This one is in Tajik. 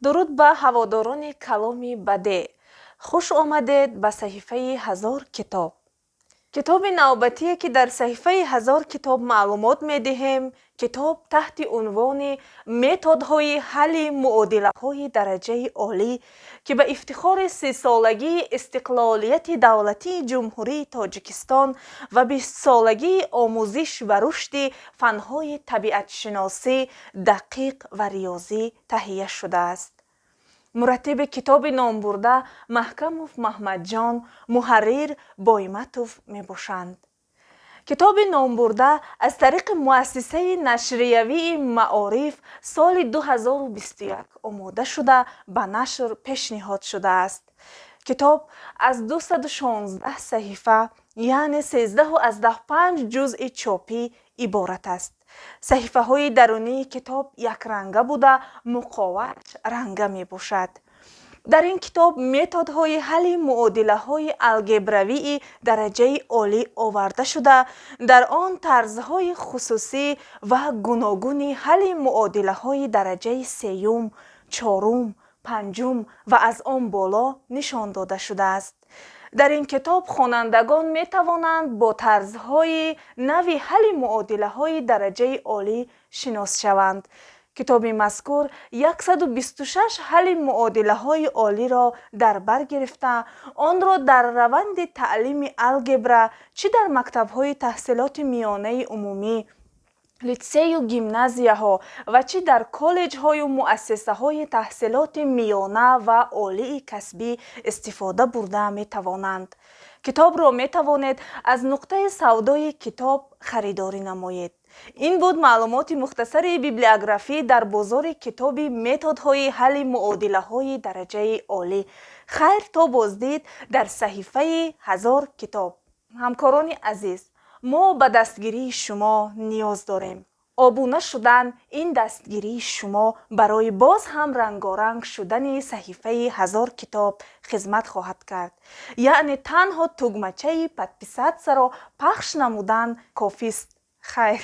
Дуруд ба ҳаводорони каломи бадеъ! Хуш омадед ба саҳифаи «Ҳазор китоб». Китоби навбатие, ки дар саҳифаи «Ҳазор китоб» маълумот медиҳем, китоб таҳти унвони «Методҳои ҳалли муодилаҳои дараҷаи олӣ», ки ба ифтихори 30-солагии истиқлолияти давлатии Ҷумҳурии Тоҷикистон ва 20-солагии омӯзиш ва рушди фанҳои табиатшиносӣ, дақиқ ва риёзӣ таҳия шудааст. Мураттиби китоби номбурда Маҳкамов Маҳмадҷон, муҳаррир Бойматов мебошанд. Китоби номбурда аз тариқи муассисаи нашриявии «Маориф» соли 2021 омода шуда, ба нашр пешниҳод шудааст. Китоб аз 216 саҳифа, яъне 13,5 ҷузъи чопӣ иборат аст. Саҳифаҳои дарунии китоб якранга буда, муқовааш ранга мебошад. Дар ин китоб методҳои ҳалли муодилаҳои алгебравии дараҷаи олӣ оварда шуда, дар он тарзҳои хусусӣ ва гуногуни ҳалли муодилаҳои дараҷаи сеюм, чорум, панҷум ва аз он боло нишон дода шудааст. Дар ин китоб хонандагон метавонанд бо тарзҳои нави ҳалли муодилаҳои дараҷаи олӣ шинос шаванд. Китоби мазкур 126 ҳалли муодилаҳои олиро дар бар гирифта, онро дар раванди таълими алгебра, чӣ дар мактабҳои таҳсилоти миёнаи умумӣ, литсею гимназияҳо ва чӣ дар коллеҷҳою муассисаҳои таҳсилоти миёна ва олии касбӣ истифода бурда метавонанд. Китобро метавонед аз нуқтаи савдои китоб харидорӣ намоед. Ин буд маълумоти мухтасари библиографӣ дар бозори китоби «Методҳои ҳалли муодилаҳои дараҷаи олӣ». Хайр, то боздид дар саҳифаи «Ҳазор китоб». Ҳамкорони азиз, мо ба дастгирии шумо ниёз дорем. Обуна шудан ин дастгирии шумо барои боз ҳам рангоранг шудани саҳифаи «Ҳазор китоб» хизмат хоҳад кард. Яъне танҳо тугмачаи «Подписаться»-ро пахш намудан кофист. Хайр.